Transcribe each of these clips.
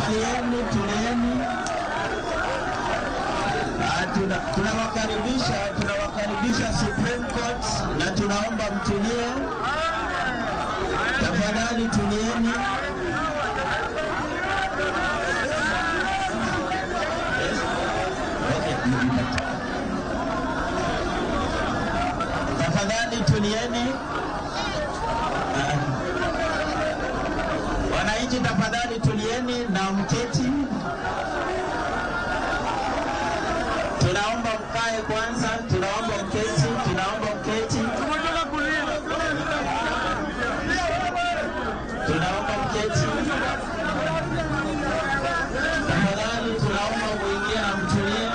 Tulieni, tulieni. Tunawakaribisha Supreme Court na tunaomba mtulie. Tafadhali tulieni. Yes. Okay. Tafadhali tulieni. Wananchi tafadhali tulieni na mketi. Tunaomba mkae kwanza, tunaomba mketi, tunaomba mketi. Tunaomba mketi. Tafadhali tunaomba muingie na mtulie.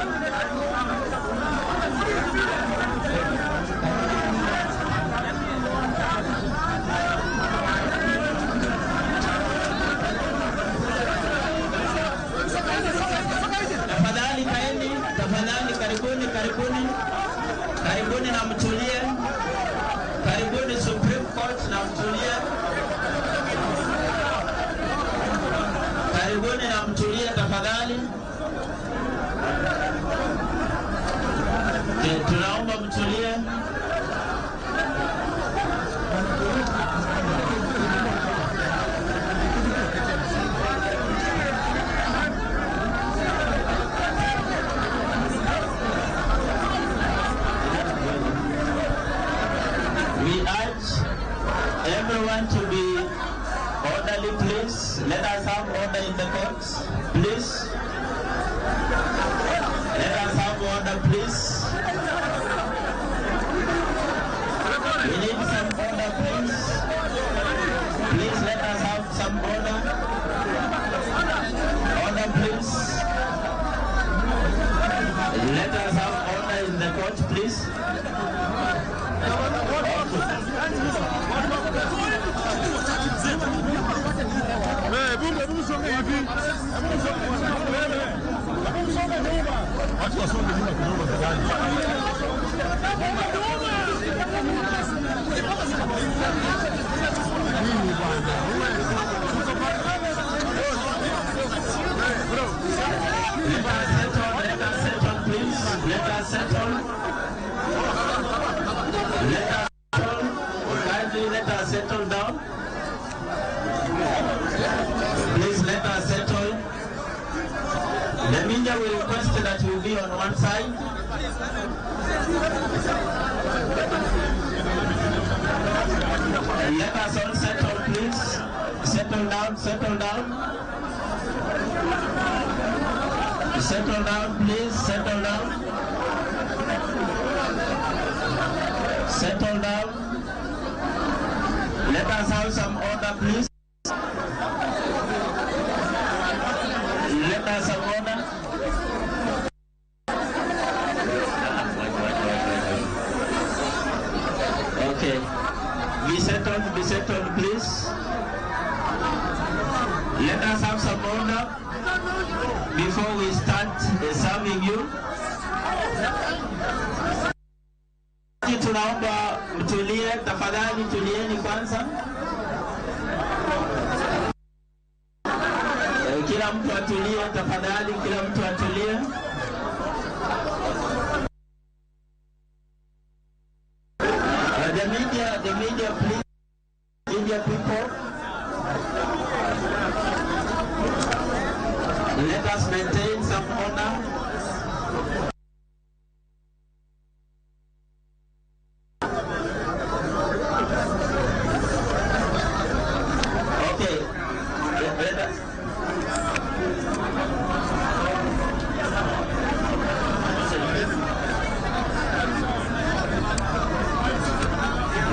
Tafadhali kaeni, tafadhali karibuni, karibuni, karibuni na mtulie. Karibuni Supreme Court na mtulie. Karibuni na mtulie tafadhali. Tunaomba mtulie. We urge everyone to be orderly, please. Let us have order in the courts, please. Let us have order, please. We need some order, please. Please let us have some order. Order, please. Let us have order in the court, please. Hebu msonge hivi. Hebu msonge mbele. Hebu msonge nyuma. Watu wasonge nyuma kidogo tafadhali. Nini bwana? Let us settle, let us settle, please. Let us settle. Let us settle. Kindly let us settle down. Please let us settle. The media will request that you be on one side. Let us all settle, please. Settle down, settle down. Settle down, please. Settle down. Settle down. Let us have some order, please. Let us have order. Wait, wait, wait, wait. Okay. Be settled, please. Let us have some order before we start serving you. Tunaomba mtulie, tafadhali tulieni kwanza. Kila mtu atulie tafadhali, kila mtu atulie. The media, please, media people. Let us maintain some order. Okay. Let us.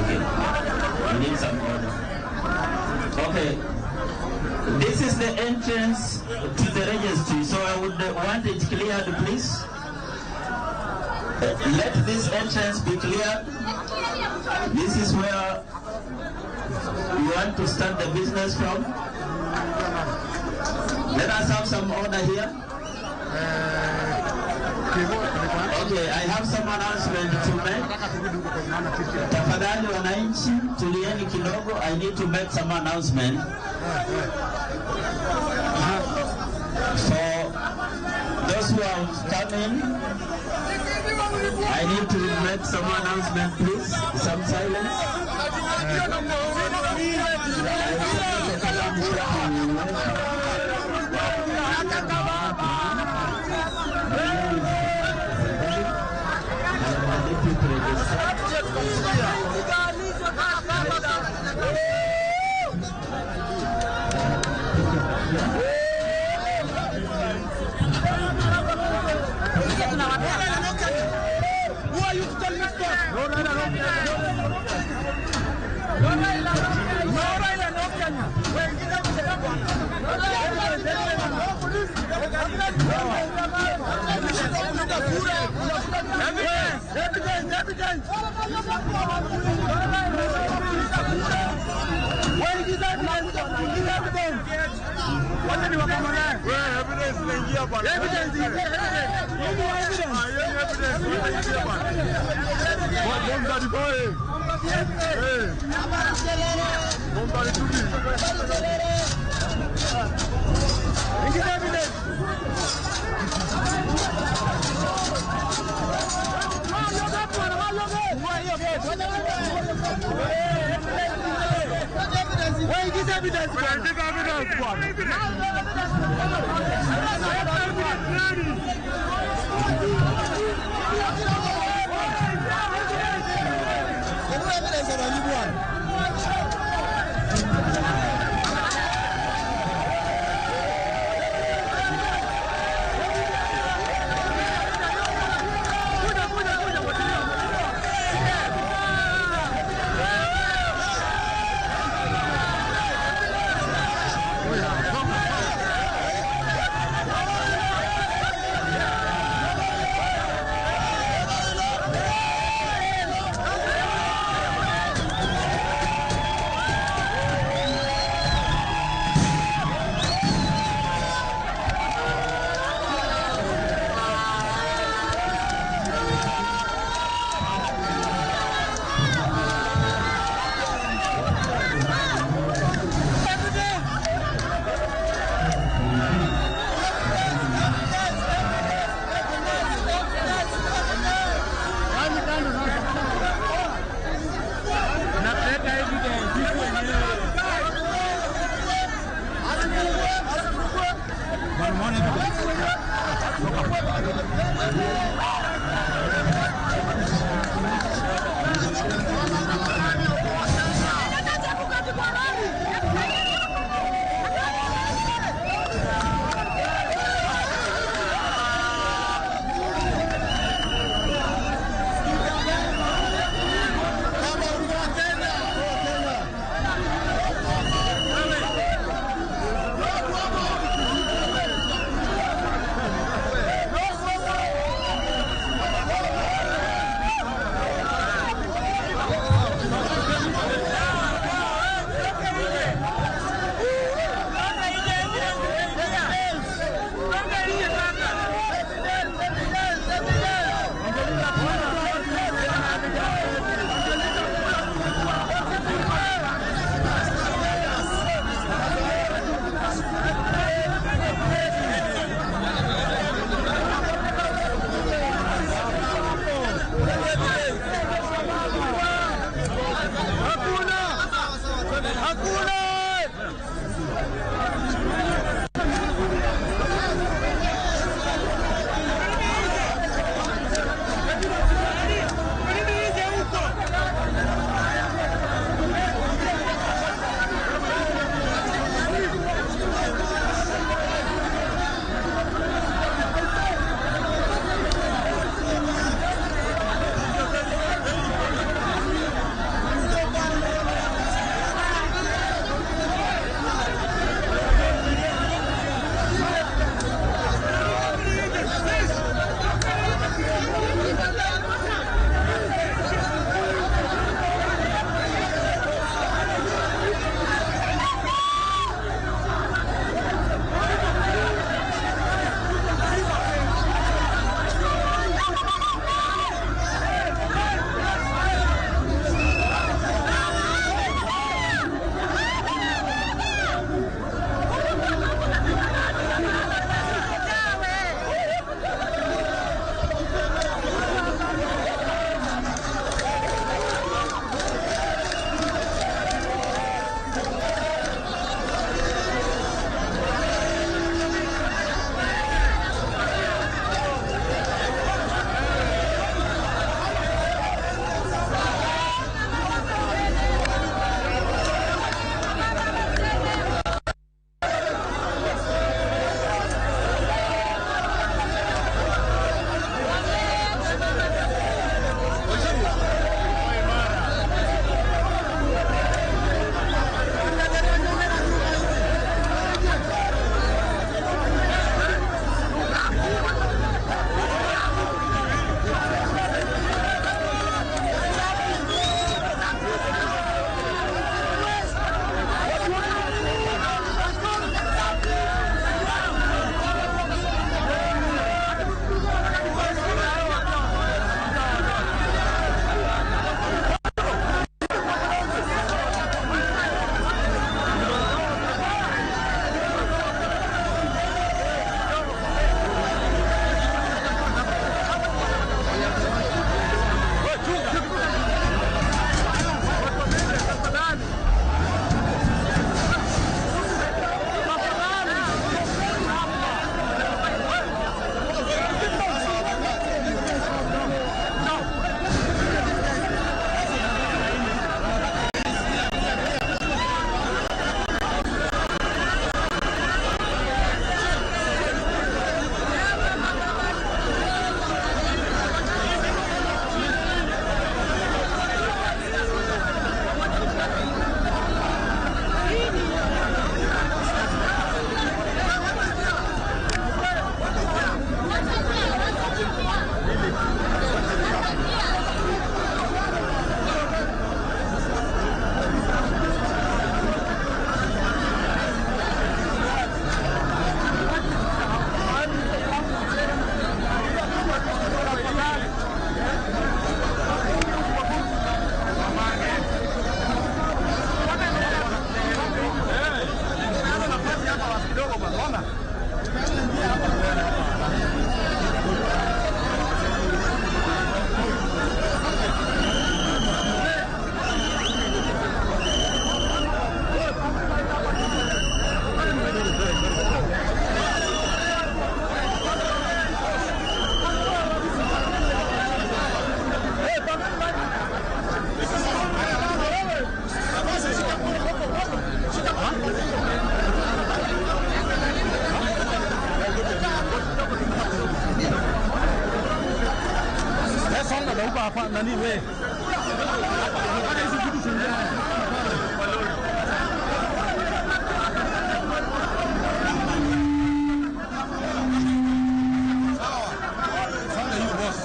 Okay. We need some order. Okay. This is the entrance to the registry, so I would want it cleared, please. Let this entrance be cleared. This is where we want to start the business from. Let us have some order here. Okay, I have some announcement to make. Tafadhali wananchi, tulieni kidogo. I need to make some announcement. So those who have come in, I need to make some announcement, please. Some silence. Huko hapa nani wewe? Nataka hizi vitu ziingie. Sawa. Hiyo boss.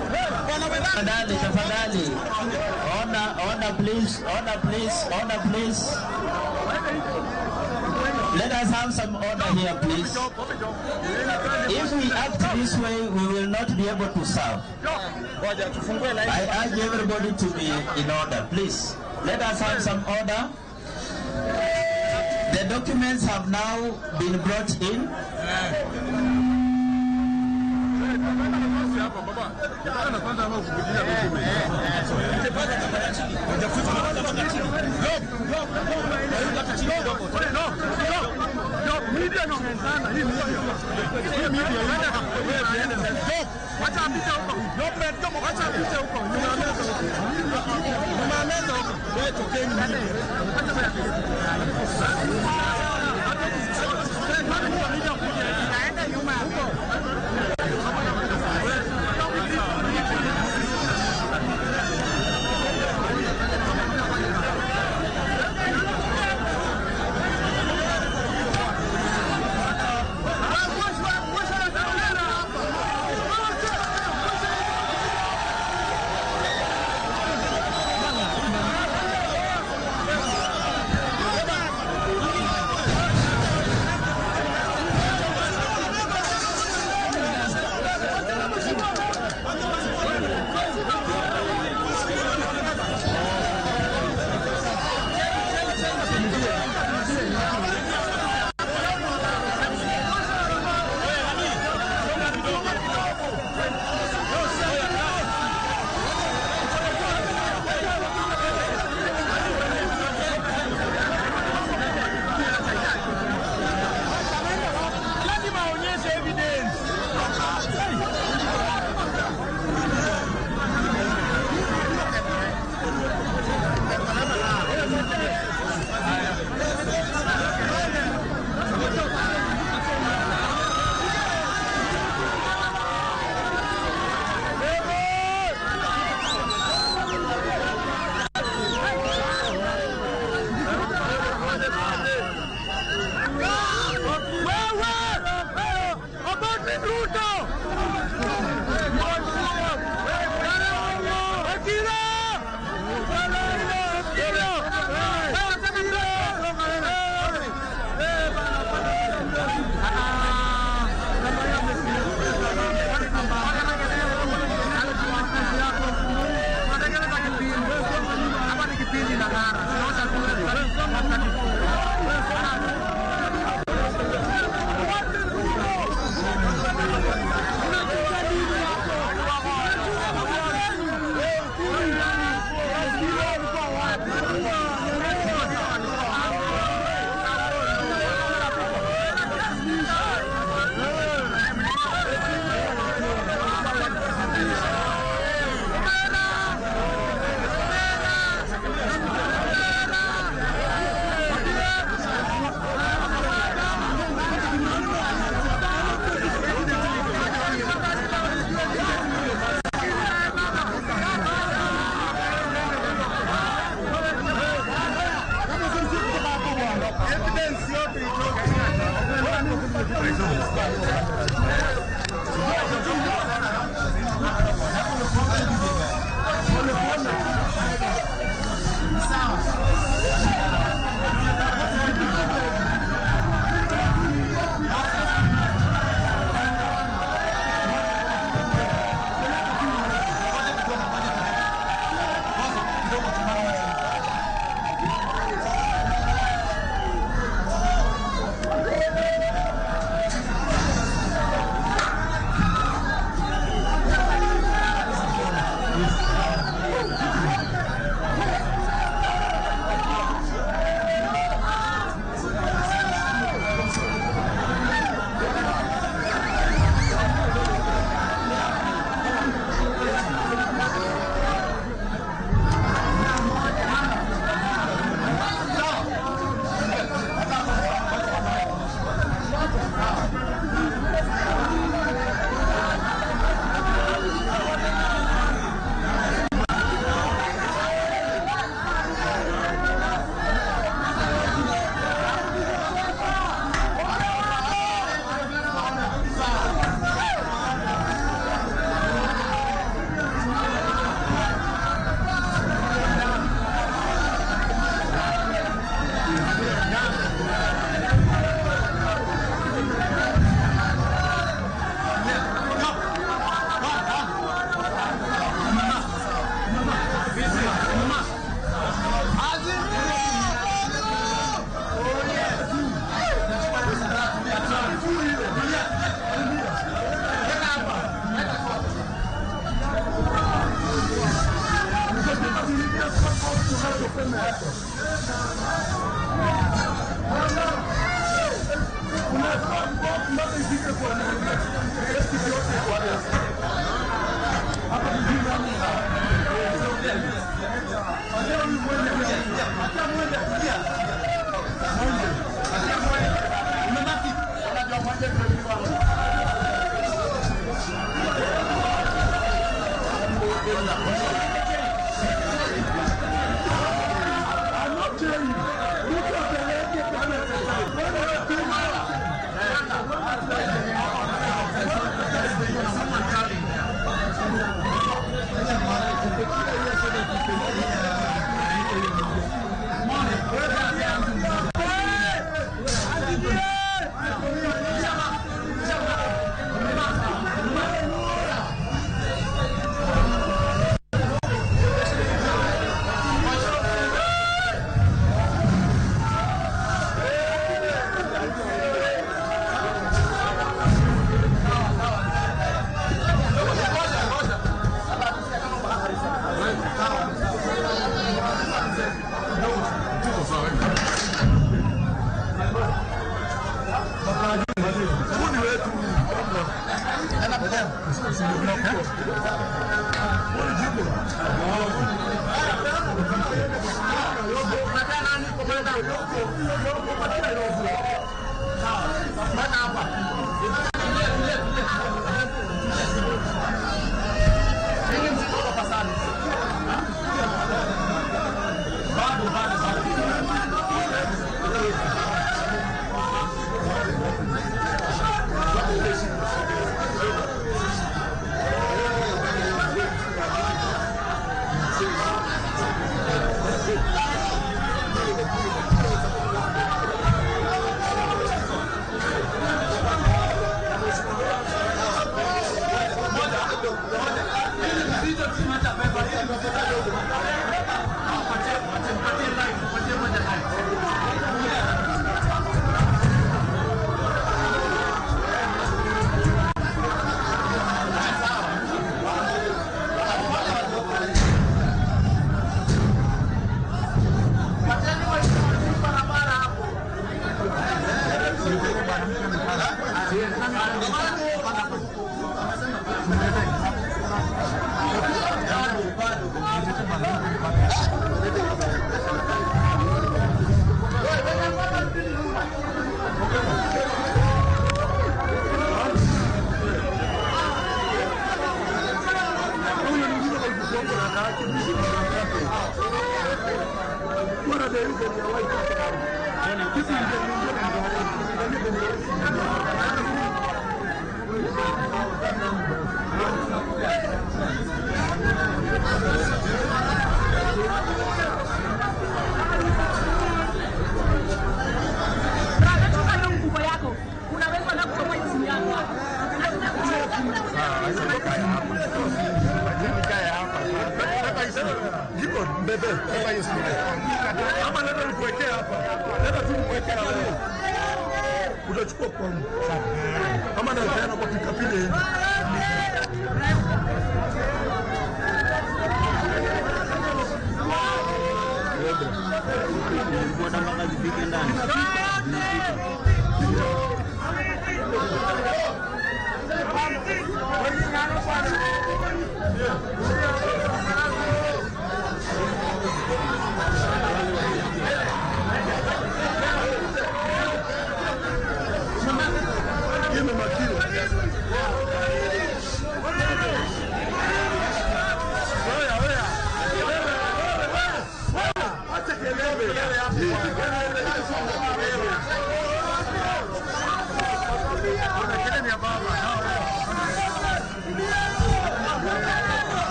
Tafadhali, tafadhali. Order, order please, order please, order please. Let us have some order here, please. If we act this way, we will not be able to serve. I urge everybody to be in order, please. Let us have some order. The documents have now been brought in.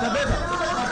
Tabeba.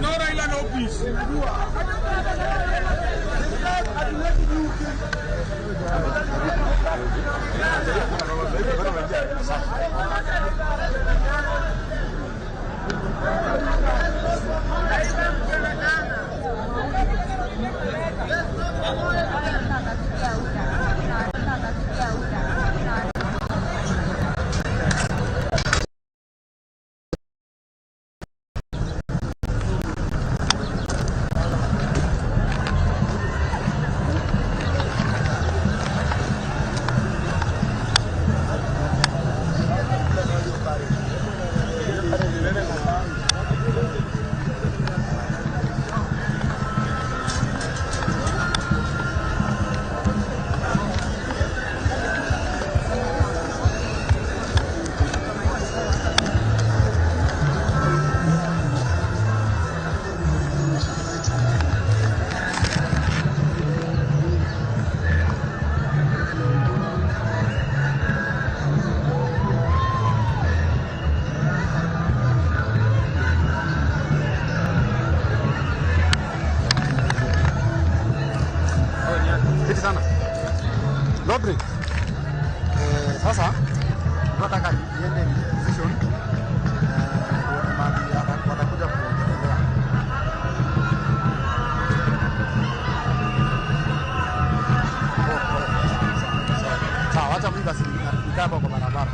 No Raila, no peace. Fiti sana. Lodrick. Sasa tunataka iende position mahali watakuja kuongelelea. Sawa, acha mimi basi nikae hapo kwa barabara.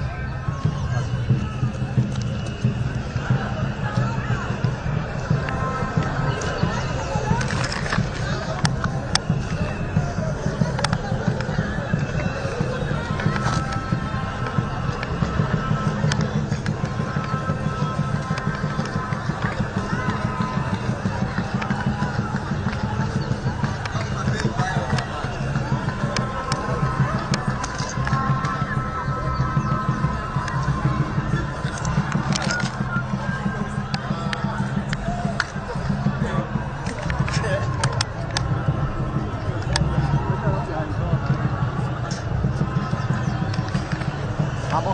Mambo.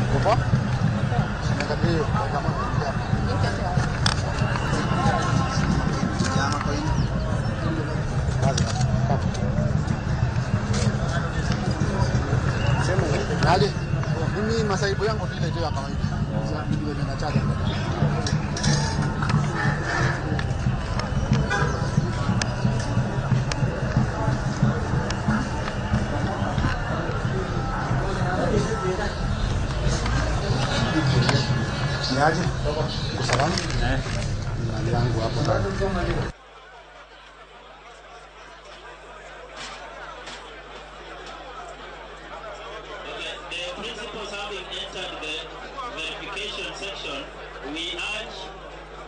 Uko poa? Niangalie hiyo kama kuingia. Kazi. Sema aje? Mimi masaibu yangu tu ile tu ya kawaida. Sasa mimi ndio nachaja. Ni aje? Uko salama? Mali yangu hapo ndani. The principals having entered the verification section, we urge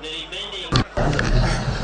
the remaining.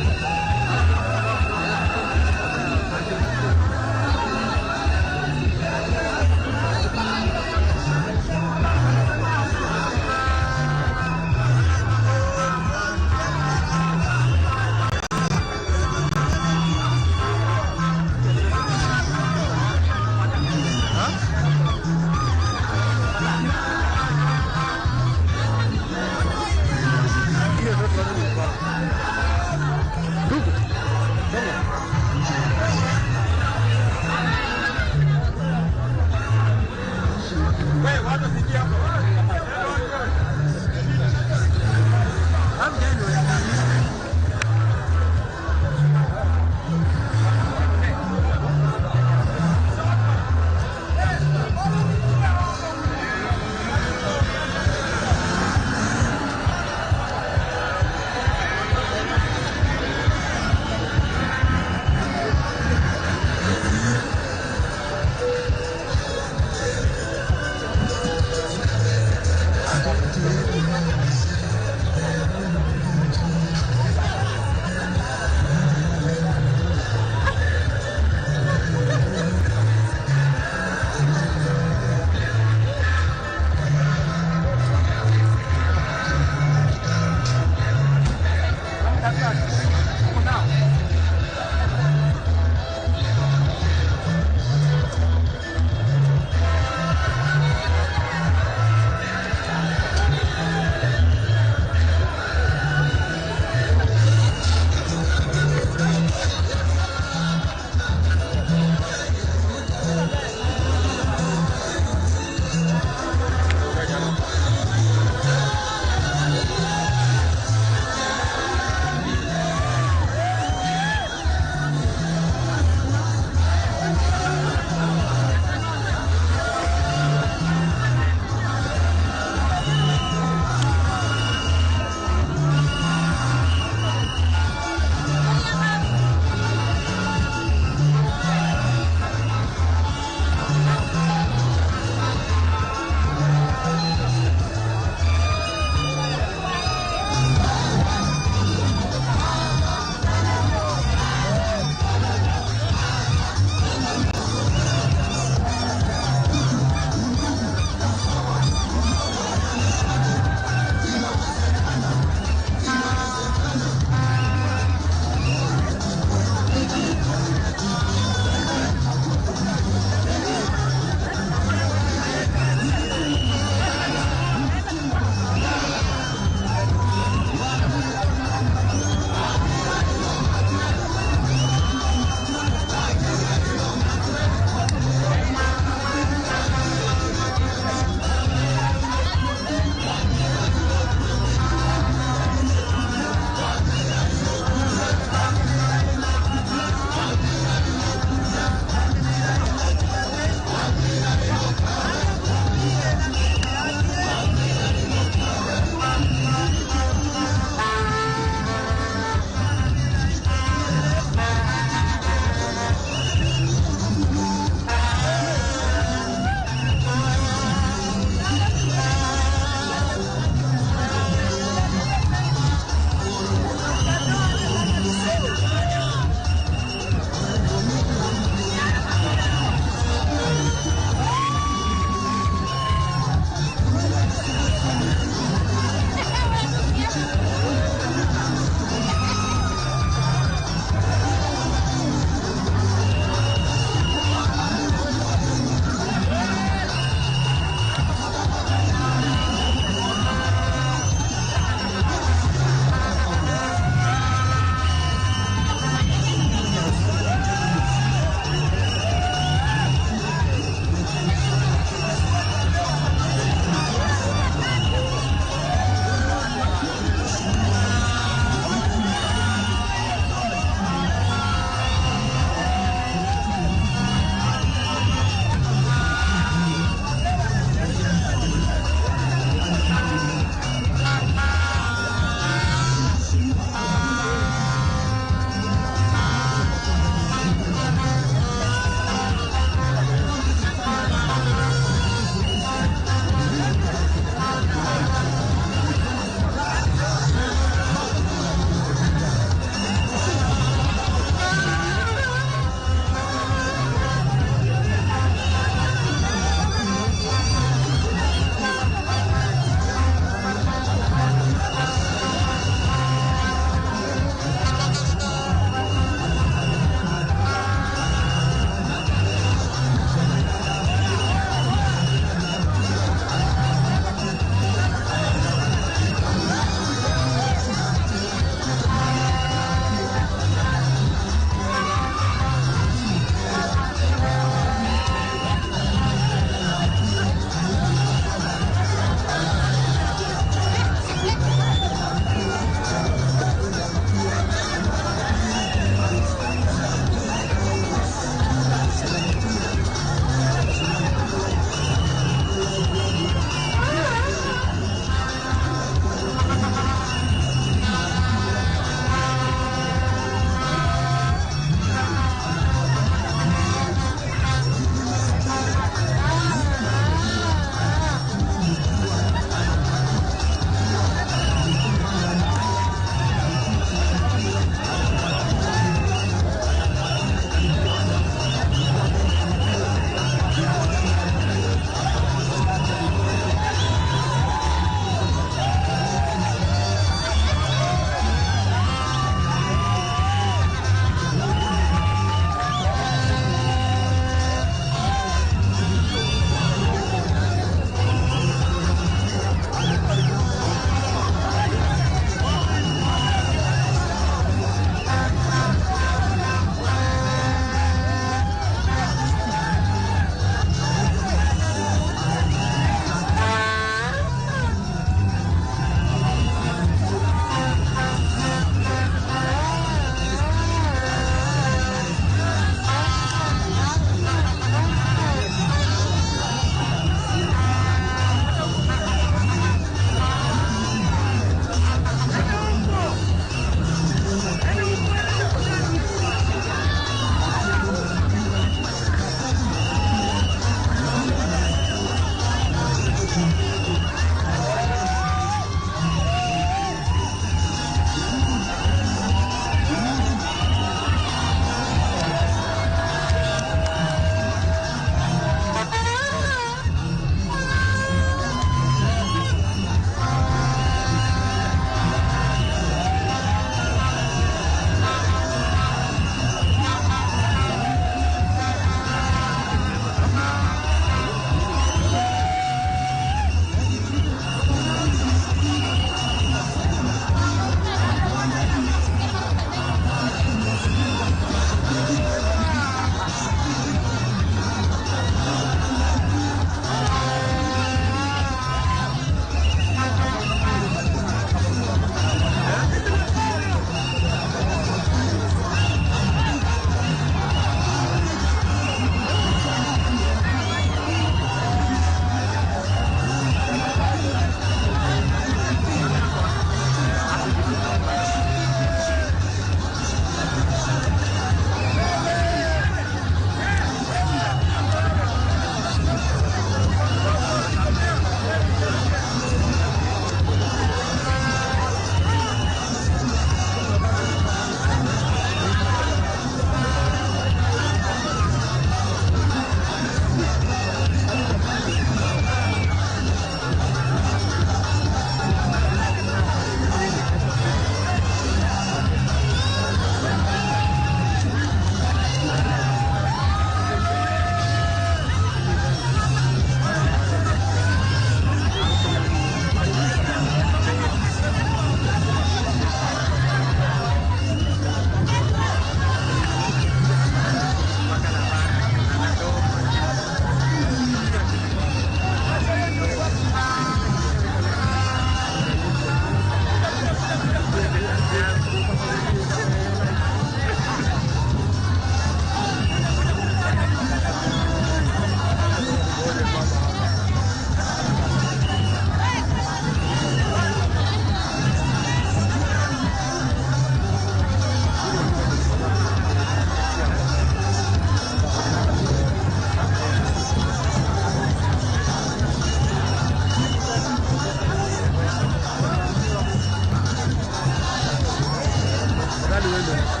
Hadi uende.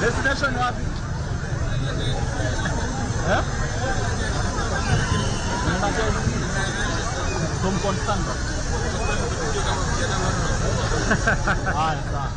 Destination wapi? Eh? From Constanta. Haya, sawa.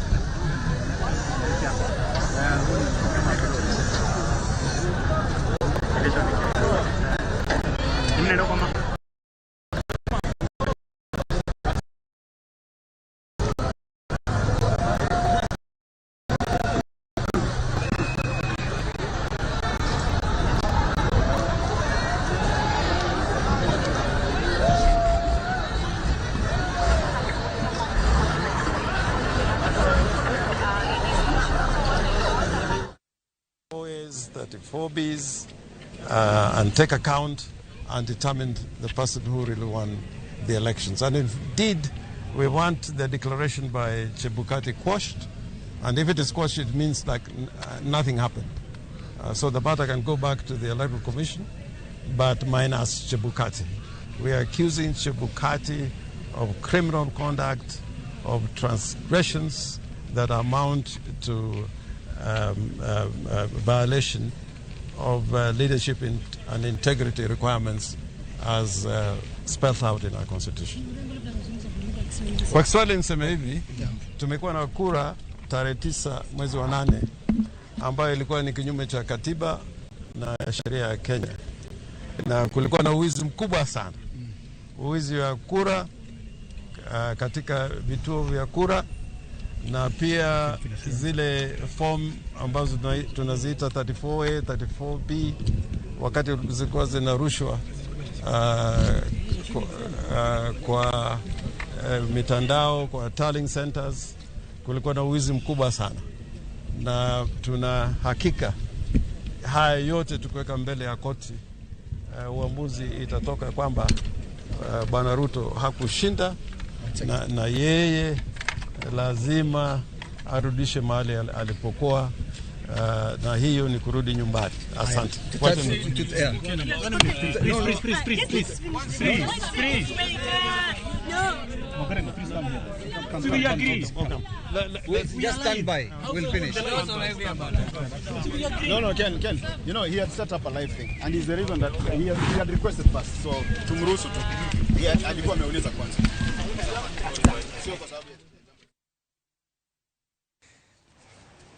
A's, 34Bs, and take account and determine the person who really won the elections. And indeed, we want the declaration by Chebukati quashed. And if it is quashed, it means like nothing happened. So the matter can go back to the Electoral Commission, but minus Chebukati. We are accusing Chebukati of criminal conduct, of transgressions that amount to violation of leadership and integrity requirements as spelled out in our constitution. Kwa Kiswahili niseme hivi, tumekuwa na kura tarehe 9 mwezi wa 8 ambayo ilikuwa ni kinyume cha katiba na sheria ya Kenya, na kulikuwa na uwizi mkubwa sana, uwizi wa kura katika vituo vya kura, na pia zile form ambazo tunaziita 34A, 34B wakati zilikuwa zinarushwa kwa mitandao, kwa tallying centers, kulikuwa na uwizi mkubwa sana, na tuna hakika haya yote tukiweka mbele ya koti, uamuzi itatoka kwamba Bwana Ruto hakushinda na yeye lazima arudishe mahali alipokuwa, na hiyo ni kurudi nyumbani. Asante. Just stand by. We'll finish. No, Ken. You know, he had set up a live thing, and he's the reason that he had requested first. So tumruhusu tu. Alikuwa ameuliza kwanza. Sio kwa sababu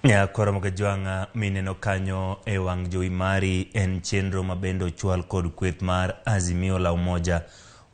ya koro mokajwang'a mineno kanyo e wang' jowi mari en chenro mabende ochwal kod kweth mar Azimio la Umoja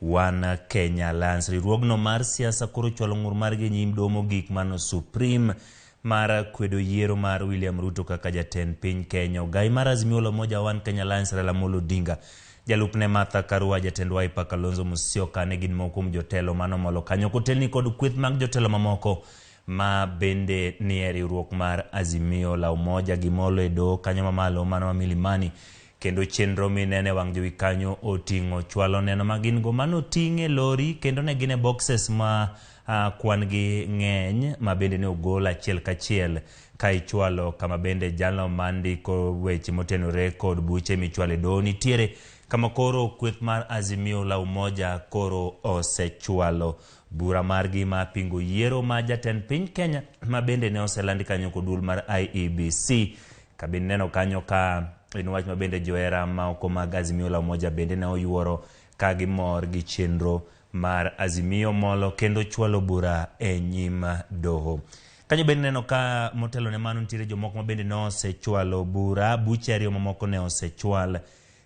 One Kenya Alliance. Riwruogno mar siasa koro chwalo ng'ur margi e nyim domo gik mano Supreme mar kwedo yiero mar William Ruto kaka jatend piny Kenya. Ogai mar Azimio la Umoja One Kenya Alliance Raila Amolo Odinga, jalupne Martha Karua, jatend Wiper Kalonzo Musyoka ne gin moko kuom jotelo manomolo kanyo kotelni kod kweth mag jotelo mamoko ma bende nie riwruok mar Azimio la Umoja. Gimolo e doho kanyo mamalo mano ma Milimani, kendo chenro minene wang' jowi kanyo oting'o chwalo neno ma gin go mano oting' e lori kendo ne gin e boxes ma kwan gi ng'eny ma bende ne ogol achiel kachiel ka ichwalo kama bende jalno mandiko weche motenore kod buche michwalo e doho nitiere, kama koro kweth mar Azimio la Umoja koro osechwalo bura margi ma pingo yiero ma jatend piny Kenya ma bende ne oselandi kanyo kod duol mar IEBC. Kabende neno kanyo ka en wach ma bende johera ma oko mag Azimio la Umoja bende ne oyuoro ka gimor gi chenro mar Azimio molo kendo chwalo bura e nyim doho. Kanyo bende neno ka motelo ne mano nitiere jomoko ma bende ne osechwalo bura, buche ariyo mamoko ne osechwal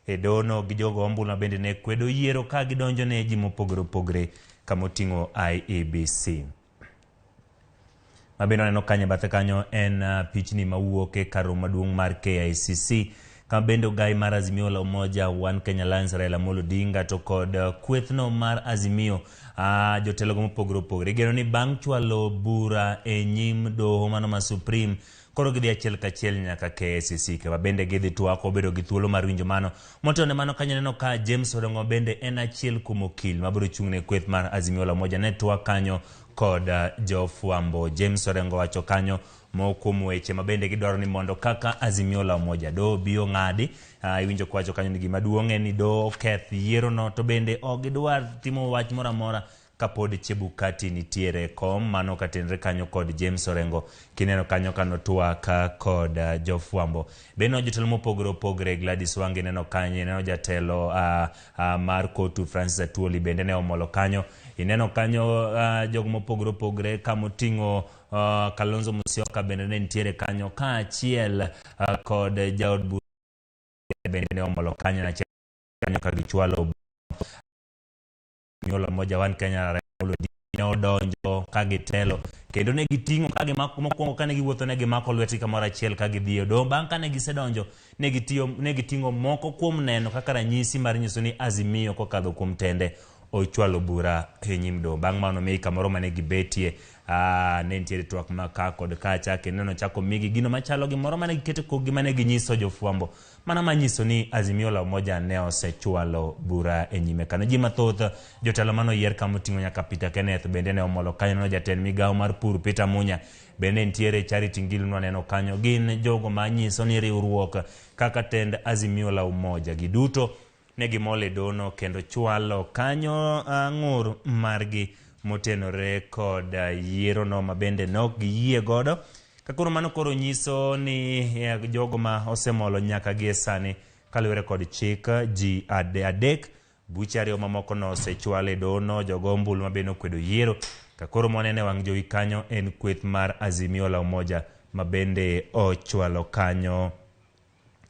e dono gi jogo ombulu ma bende ne kwedo yiero ka gidonjo ne ji mopogore opogore kamoting'o IEBC. Mabende waneno kanyo e bathe kanyo en pichni mawuok e kar romo maduong' mar KICC kama bende ogai mar Azimio la Umoja One Kenya Alliance Raila Amolo Odinga to kod kwethno mar Azimio jotelo go mopogore opogore. Igeno ni bang' chwalo bura e nyim doho mano ma Supreme koro gidhi achiel kachiel nyaka KICC kama bende gidhi twak obedo gi thuolo mar winjo mano. Motelo ne mano kanyo neno ka James Orengo bende en achiel kuom okil mabiro chung' ne kweth mar Azimio la Umoja ne twak kanyo kod jofwambo. James Orengo wacho kanyo moko kuom weche ma bende gidwaro ni mondo kaka Azimio la Umoja doho bi ong'adi. Iwinjo kowacho kanyo ni gima duong' en ni doho oketh yierono to bende ok gidwar timo wach moro amora kapod Chebukati nitiere e kom. Mano katenre kanyo kod James Orengo kineno kanyo kanotwak kod jofwambo. Bende jotelo mopogore opogore Gladys Wanga ineno kanyo, ineno jatelo mar Kotu Francis Atwoli bende ne omolo kanyo. Ineno kanyo jogo mopogore opogore kamoting'o Kalonzo Musyoka bende ne nitiere kanyo kaachiel kod jaod bura bende ne omolo kanyo achiel kanyo ka gichwalo Azimio la Umoja One Kenya Raila ne odonjo ka gitelo kendo ne giting'o ka gimako mokwongo kane giwuotho ne gimako lwetgi kamoro achiel ka gidhi e doho. Bang' kane gisedonjo ne gitiyo ne giting'o moko kuom neno kaka ranyisi mar nyiso ni Azimio kokadho kuom tende ochwalo bura e nyim doho. Bang' mano mi kamoro mane gibetie ne nitiere twak ma ka kod kacha kendo nochako migi gino machalo gimoro mane giketo kokgi mane ginyiso jofwambo mana manyiso ni Azimio la Umoja ne osechwalo bura e nyime kano. Ji mathoth jotelo mane oyier kama oting'o nyaka Peter Kenneth bende ne omolo kanyo no jatend migawo mar pur Peter Munya bende nitiere Charity Ngilu nwaneno kanyo gin jogo manyiso ni riwruok kaka tend Azimio la Umoja giduto ne gimol e dono kendo chwalo kanyo ng'ur margi motenore kod yierono ma bende ne ok giyie godo. Ka koro mano koro nyiso ni jogo ma osemolo nyaka gie sani kaluwore kod chik ji adek buche ariyo mamoko no osechwal e dono jogo ombulu ma bende okwedo yiero ka koro monene e wang' jowi kanyo en kweth mar Azimio la Umoja ma bende ochwalo kanyo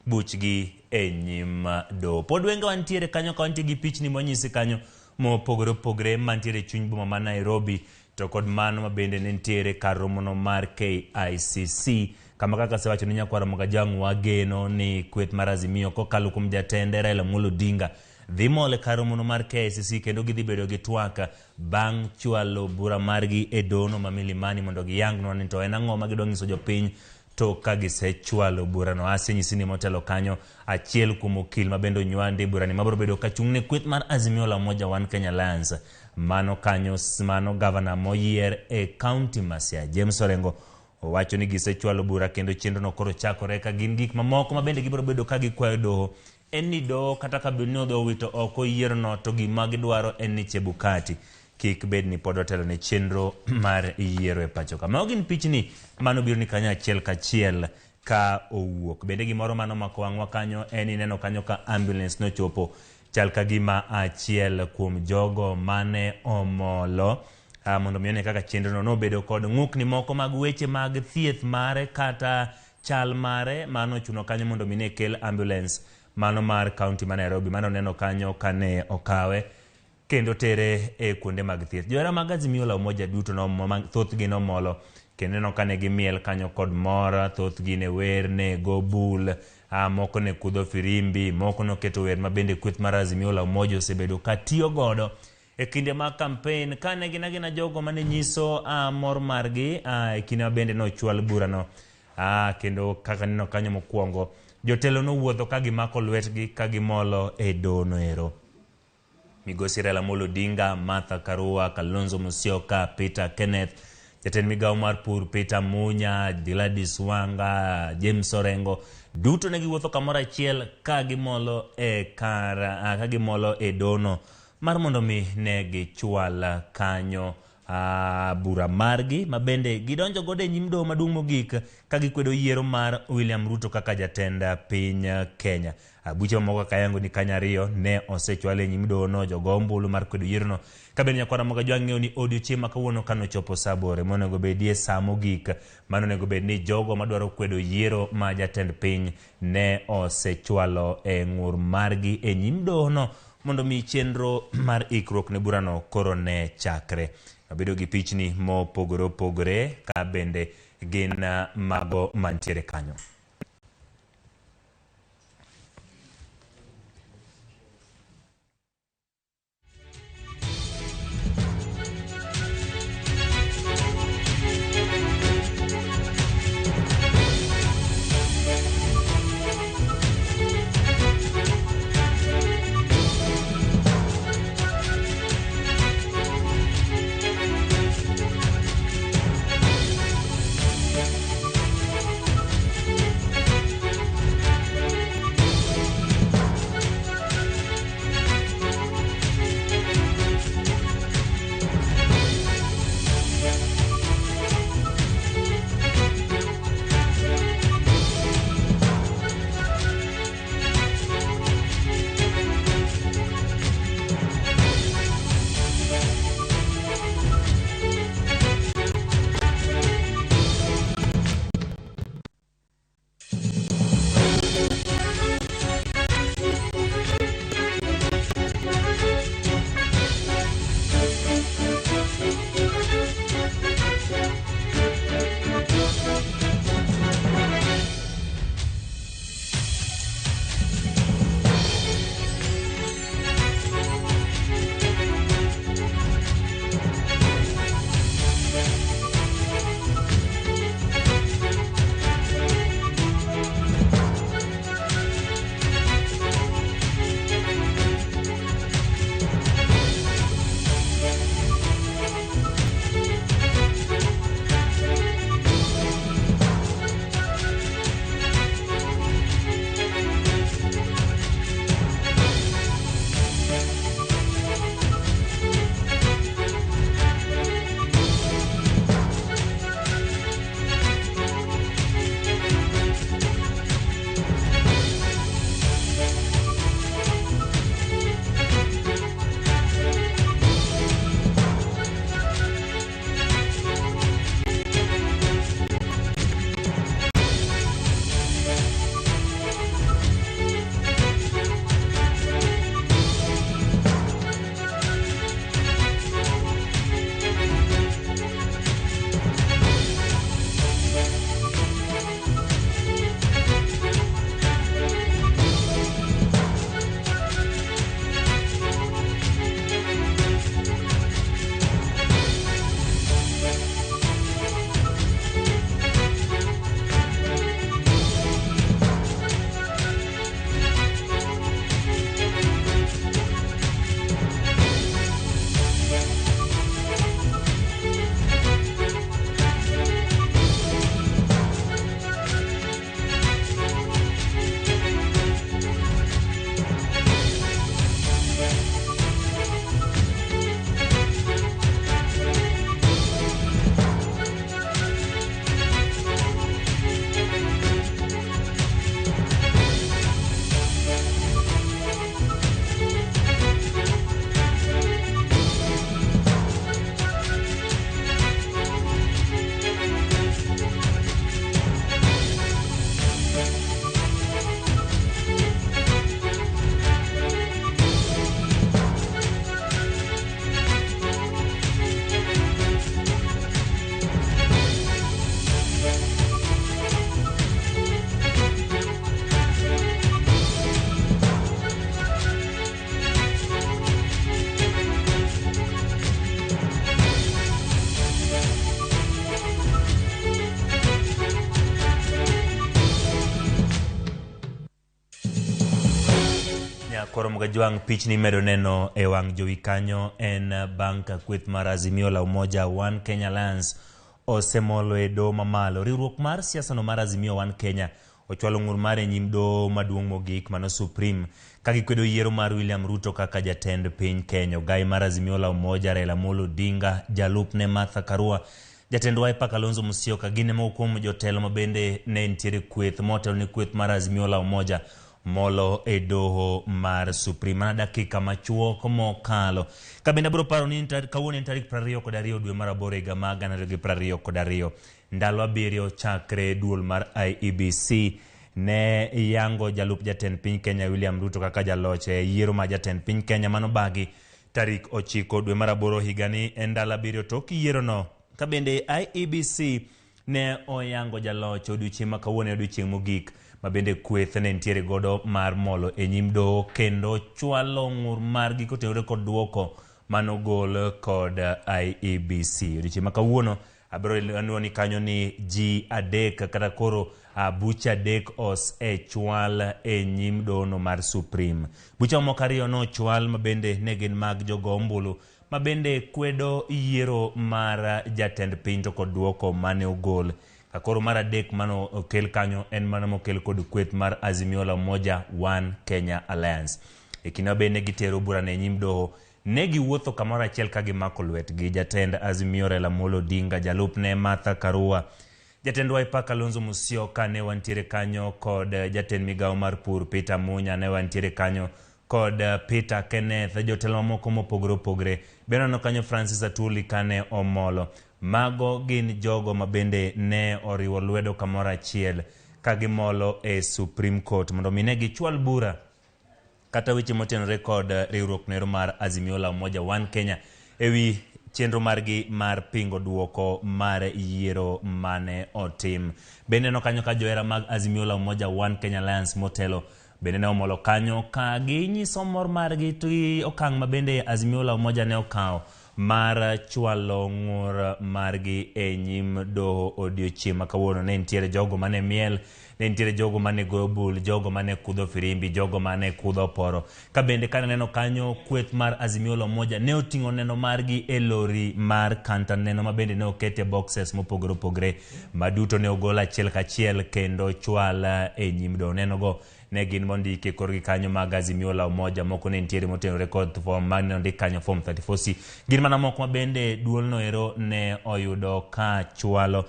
buchgi e nyim doho. Pod wenge wantiere kanyo ka wantie gi pichni monyisi kanyo mopogore opogore mantiere e chuny boma ma Nairobi to kod mano ma bende ne nitiere kar romono mar KICC kama kaka asewacho ni nyakwar Mogajwang' wageno ni kweth mar Azimio kokalo kuom jatende Raila Amolo Odinga dhi mol e kar romono mar KICC kendo gidhi bedo gi twak bang' chwalo bura margi e dono ma Milimani mondo giyangnwa ni to en ang'o ma gidwa nyiso jopiny to ka gisechwalo burano. Asenyisi ni motelo kanyo achiel kuom okil ma bende onywandi burani mabiro bedo kachung' ne kweth mar Azimio la Umoja One Kenya Alliance mano kanyo mano gavana moyier e kaunti ma Siaya James Orengo owacho ni gisechwalo bura kendo chenrono koro chakore ka gin gik mamoko ma bende gibiro bedo ka gikwayo doho en ni doho kata ka bed ni odhi owito oko yierono to gima gidwaro en ni Chebukati kik bed ni pod otelo ne chenro mar yiero e pacho ka. Mago gin pichni manobiro ni kanyo achiel kachiel ka owuok. Bende gimoro mano mako wang'wa kanyo en ineno kanyo ka ambulance nochopo chal ka gima achiel kuom jogo mane omolo mondo mi one kaka chenrono nobedo kod ng'ukni moko mag weche mag thieth mare kata chal mare mano ochuno kanyo mondo mi ne kel ambulance mano mar kaunti ma Nairobi mano neno kanyo kane okawe kendo tere e kuonde mag thieth. Johera mag Azimio la Umoja duto thothgi nomolo kendo ineno ka ne gimiel kanyo kod mor, thothgi ne wer, ne go bul, moko ne kudho firimbi, moko noketo wer ma bende kweth mar Azimio la Umoja osebedo ka tiyo godo e kinde mag campaign kane gin agina jogo mane nyiso mor margi e kinde ma bende nochwal burano kendo kaka neno kanyo mokwongo jotelo nowuotho ka gimako lwetgi ka gimolo e dono ero. Migosi Raila Amolo Odinga, Martha Karua, Kalonzo Musyoka, Peter Kenneth, jatend migawo mar pur Peter Munya, Gladys Wanga, James Orengo, duto ne giwuotho kamoro achiel ka gimolo e kar ka gimolo e dono mar mondo mi ne gichwal kanyo. bura margi ma bende gidonjo godo e nyim doho maduong' mogik ka gikwedo yiero mar William Ruto kaka jatend piny Kenya. Buche mamoko kaka yango ni kanyo ariyo ne osechwal e nyim doho no jogo ombulu mar kwedo yierono. Ka bende nyakwara Ramogi Ajwang' ng'eyo ni odiochieng' ma kawuono kanochopo saa aboro monego bedie saa mogik mano onego bed ni jogo madwaro kwedo yiero ma jatend piny ne osechwalo e ng'ur margi e nyim dohono mondo mi chenro mar ikruok ne burano koro ne chakre. Wabedo gi pichni mopogore opogore ka bende gin mago mantiere kanyo. Koro Mgajwang' pichni medo neno e wang' jowi kanyo en bang' ka kweth mar Azimio la Umoja One Kenya Alliance osemolo e doho mamalo. Riwruok mar siasa no mar Azimio One Kenya ochwalo ng'ur mare e nyim doho maduong' mogik mano Supreme ka gikwedo yiero mar William Ruto kaka jatend piny Kenya. Ogai mar Azimio la Umoja Raila Amolo Odinga, jalupne Martha Karua, jatend Wiper Kalonzo Musyoka gin e moko kuom jotelo ma bende ne nitiere kweth motelo ne kweth mar Azimio la Umoja molo e doho mar Supreme. Mana dakika machuok mokalo. Ka bende abiro paro ni kawuono en tarik 22 dwe mar aboro higa mar 2022. Ndalo abiriyo chakre duol mar IEBC ne yango jalup jatend piny Kenya William Ruto kaka jaloch e yiero mar jatend piny Kenya manobagi tarik 9 dwe mar aboro higani en ndalo abiriyo tok yierono. Ka bende IEBC ne oyango jaloch odiochieng' ma kawuono e odiochieng' mogik ma bende kweth ne nitiere godo mar molo e nyim doho kendo chwalo ng'ur margi kotenore kod duoko manogol kod IEBC. Odiochieng' ma kawuono abiro neno ni kanyo ni ji adek kata koro buche adek osechwal e nyim dohono mar Supreme. Buche mamoko ariyo nochwal ma bende ne gin mag jogo ombulu ma bende kwedo yiero mar jatend piny to kod duoko mane ogol. Ka koro mar adek mano okel kanyo en mana mokel kod kweth mar Azimio la Umoja One Kenya Alliance. E kinde ma bende gitero burano e nyim doho, ne giwuotho kamoro achiel ka gimako lwetgi jatend Azimio Raila Amolo Odinga, jalupne Martha Karua, jatend Wiper Kalonzo Musyoka ne wantiere kanyo kod jatend migawo mar pur Peter Munya ne wantiere kanyo kod Peter Kenneth, jotelo mamoko mopogore opogore. Bende waneno kanyo Francis Atwoli kane omolo. Mago gin jogo ma bende ne oriwo lwedo kamoro achiel ka gimolo e Supreme Court mondo mi ne gichwal bura kata weche motenore kod riwruok noero mar Azimio la Umoja One Kenya ewi chenro margi mar pingo duoko mar yiero mane otim. Bende neno kanyo ka johera mag Azimio la Umoja One Kenya Alliance motelo bende ne omolo kanyo ka ginyiso mor margi to gi okang' ma bende Azimio la Umoja ne okawo mar chwalo ng'ur margi e nyim doho odiochieng' ma kawuono. Ne nitiere jogo mane miel, ne nitiere jogo mane goyo bul, jogo mane kudho firimbi, jogo mane kudho oporo. Ka bende ka naneno kanyo kweth mar Azimio la Umoja ne oting'o neno margi e lori mar kanta, neno ma bende ne oket e boxes mopogore opogore ma duto ne ogol achiel kachiel kendo chwal e nyim doho. Nenogo ne gin mondiki e korgi kanyo mag Azimio la Umoja, moko ne nitiere motenore kod form mane ondik kanyo form 34C. Gin mana moko ma bende duolno ero ne oyudo ka chwalo.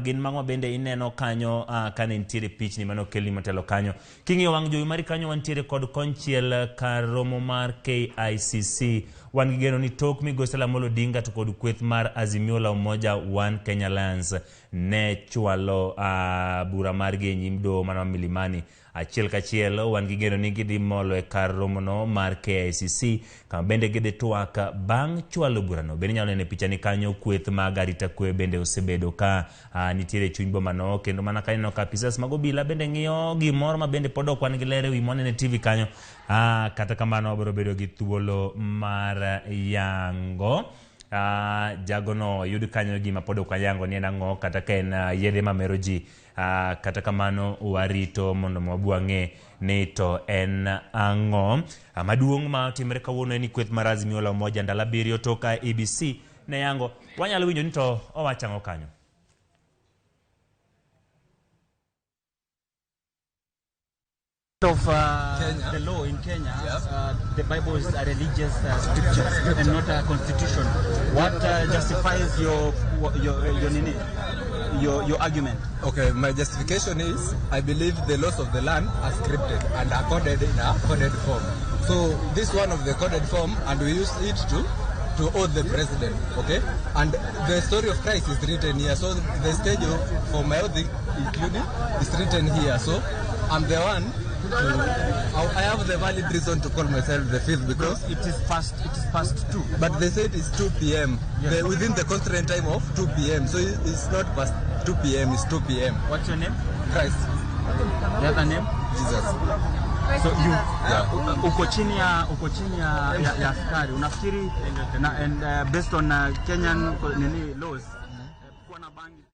Gin mago ma bende ineno kanyo ka ne nitiere pichni mane okelni motelo kanyo. King'iyo wang' jowi mari kanyo wantiere kod konchiel kar romo mar KICC. Wan gi geno ni tok migosi Raila Amolo Odinga to kod kweth mar Azimio la Umoja One Kenya Alliance ne chwalo bura margi e nyim doho mana Milimani. Achiel kachiel wan gi geno ni gidhi molo e kar romono mar KICC kama bende gidhi twak bang' chwalo burano. Bende inyalo neno e pichani kanyo kweth mag arita kwe bende osebedo ka nitiere e chuny bomano, kendo mana ka ineno ka apisas mag obila bende ng'iyo gimoro ma bende pod ok wan gi ler e wi moneno e TV kanyo. Kata kamano wabiro bedo gi thuolo mar yango jagono yud kanyo gima pod ok wayango ni en ang'o, kata ka en yedhe mamero ji. Kata kamano warito mondo wabi wang'e ni to en ang'o. Maduong' ma otimore kawuono en ni kweth mar Azimio la Umoja ndalo abiriyo tok IEBC ne yango. Wanyalo winjo ni to owacho ang'o kanyo. Of the law in Kenya, the Bible is a religious scripture and not a constitution. What justifies your argument? Okay, my justification is I believe the laws of the land are scripted and are coded in a coded form. So this one of the coded form, and we use it to oath the president, okay? And the story of Christ is written here. So the stage for my oath including is written here. So I'm the one. I have the valid reason to call myself the fifth because it is past. It is past 2. But they said it's 2 p.m. Yes. Within the constraint time of 2 p.m. So it's not past 2 p.m. It's 2 p.m. What's your name? Christ. The other name? Jesus. So you, uko chini ya askari. Unafikiri and based on Kenyan nini laws kuwa na bangi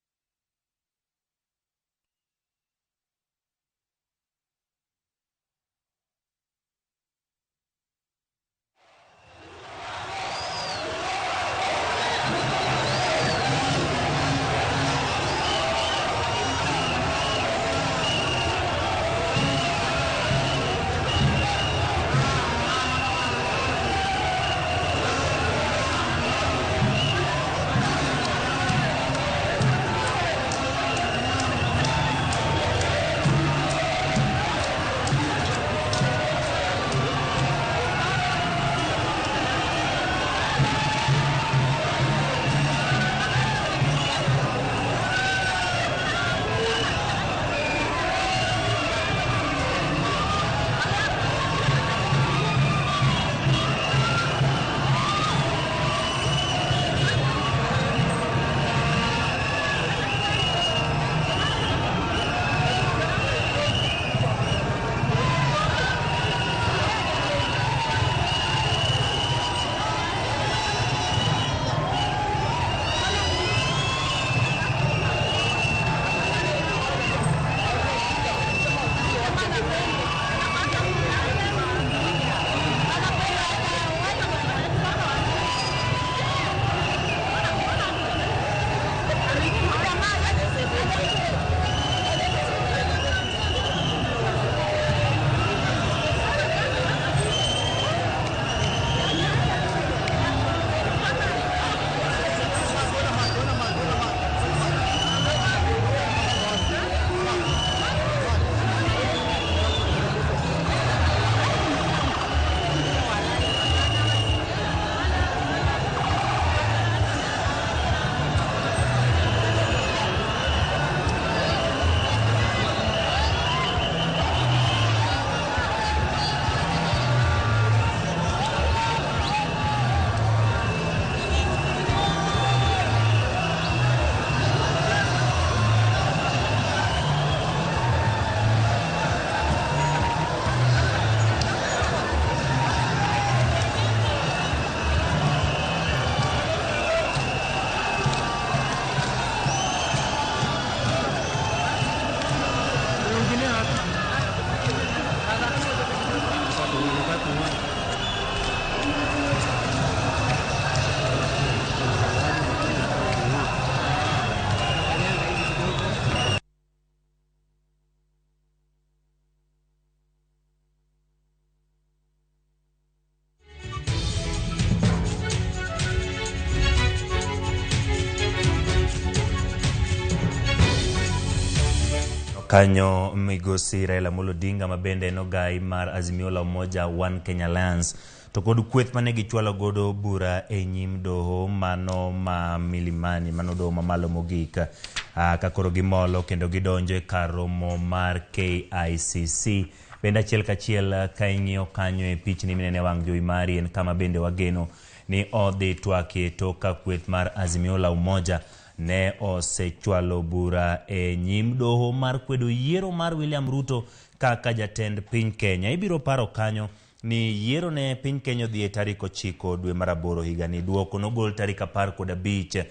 Kanyo migosi Raila Amolo Odinga ma bende en ogai mar Azimio la Umoja One Kenya Alliance to kod kweth mane gichwalo godo bura e nyim doho mano ma Milimani, mano doho mamalo mogik, ka koro gimolo kendo gidonjo e kar romo mar KICC. Bende achiel kachiel ka ing'iyo kanyo e pichni minene e wang' jowi mari en kama bende wageno ni odhi twakie tok ka kweth mar Azimio la Umoja ne osechwalo bura e nyim doho mar kwedo yiero mar William Ruto kaka jatend piny Kenya. Ibiro paro kanyo ni yiero ne piny Kenya odhi e tarik 9 dwe mar 8 higani. Duoko nogol tarik 15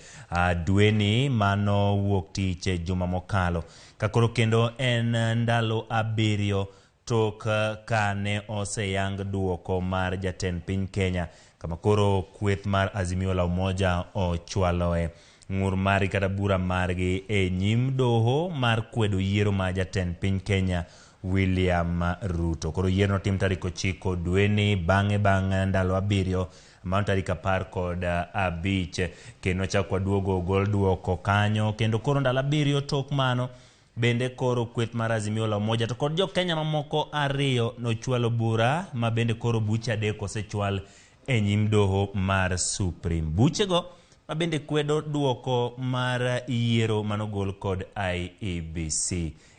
dweni mano wuok tich e juma mokalo. Ka koro kendo en ndalo 7 tok kane oseyang duoko mar jatend piny Kenya kama koro kweth mar Azimio la Umoja ochwaloe ng'ur margi kata bura margi e nyim doho mar kwedo yiero mar jatend piny Kenya William Ruto. Koro yiero notim tarik 9 dweni bang'e bang' ndalo 7 mano tarik 15 kendo chak waduogo ogol duoko kanyo kendo koro ndalo 7 tok mano bende koro kweth mar Azimio la Umoja to kod jo Kenya mamoko 2 nochwalo bura ma bende koro buche 3 osechwal e nyim doho mar Supreme. Buchego ma bende kwedo duoko mar yiero manogol kod IEBC.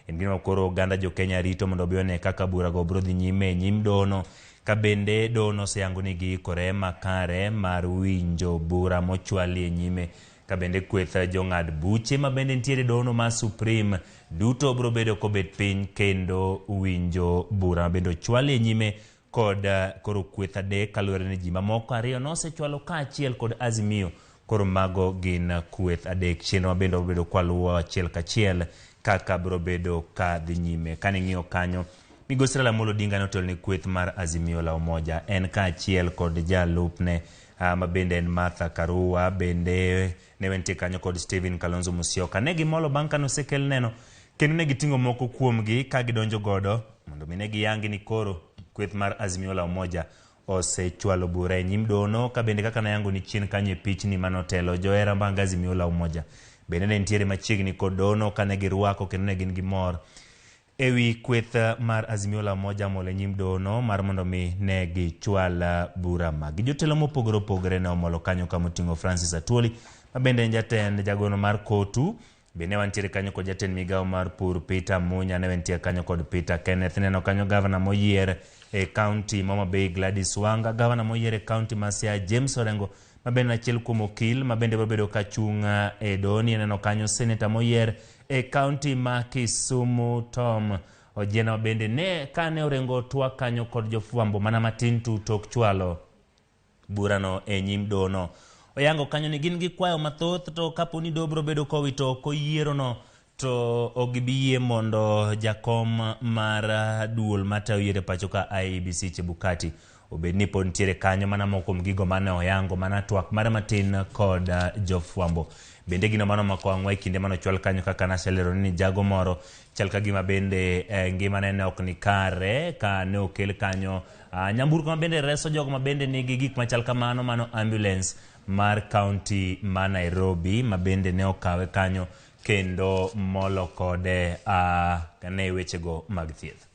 En gima koro oganda jo Kenya rito mondo obi one kaka burago biro dhi nyime e nyim dohono ka bende dohono oseyango ni giikore makare mar winjo bura mochwali e nyime ka bende kweth jong'ad buche ma bende nitiere dohono mar Supreme duto biro bedo kobet piny kendo winjo bura ma bende ochwali e nyime kod koro kweth 3 kaluwore ni ji mamoko 2 nosechwalo kaachiel kod Azimio. Koro mago gin kweth 3 chenro ma bende obedo kwaluwo achiel kachiel kaka biro bedo ka dhi nyime. Kane ing'iyo kanyo migosi Raila Amolo Odinga notelo ne kweth mar Azimio la Umoja en kaachiel kod jalupne ma bende en Martha Karua, bende ne wentie kanyo kod Stephen Kalonzo Musyoka. Ne gimolo bang' kane osekel neno kendo ne giting'o moko kuomgi ka gidonjo godo mondo mi ne giyangi ni koro kweth mar Azimio la Umoja osechwalo bura e nyim dohono ka bende kaka nayango ni chien kanyo e pichni manotelo johera mag Azimio la Umoja bende ne nitiere machiegni kod dohono kane girwako kendo ne gin gi mor ewi kweth mar Azimio la Umoja molo e nyim dohono mar mondo mi ne gichwal bura magi. Jotelo mopogore opogore ne omolo kanyo kamoting'o Francis Atwoli ma bende en jatend jagono mar Kotu, bende wantiere kanyo kod jatend migawo mar pur Peter Munya, ne wantiere kanyo kod Peter Kenneth, neno kanyo gavana moyier e county ma Homa Bay Gladys Wanga, gavana moyier e county ma Siaya James Orengo ma bende achiel kuom okil ma bende bedo ka chung' e dohoni, neno kanyo seneta moyier e county ma Kisumu Tom Ojienda ma bende ne kane Orengo twak kanyo kod jofwambo mana matin tu tok chwalo burano e nyim dohono. Oyango kanyo ni gin gi kwayo mathoth to kapo ni doho biro bedo kowito oko yierono to ok gibi yie mondo jakom mar duol matayo yiero e pacho ka IEBC Chebukati obed ni pod nitiere kanyo mana moko kuom gigo mane oyango mana twak mare matin kod jofwambo. Bende gino mano omako wang'wa e kinde mane ochwal kanyo kaka naselero ni jago moro chal ka gima bende ngimane ne ok ni kare ka ne okel kanyo nyamburko ma bende reso jogo ma bende nigi gik machal kamano mano ambulance mar county ma Nairobi ma bende ne okawe kanyo kendo molo kode ne wechego mag thieth.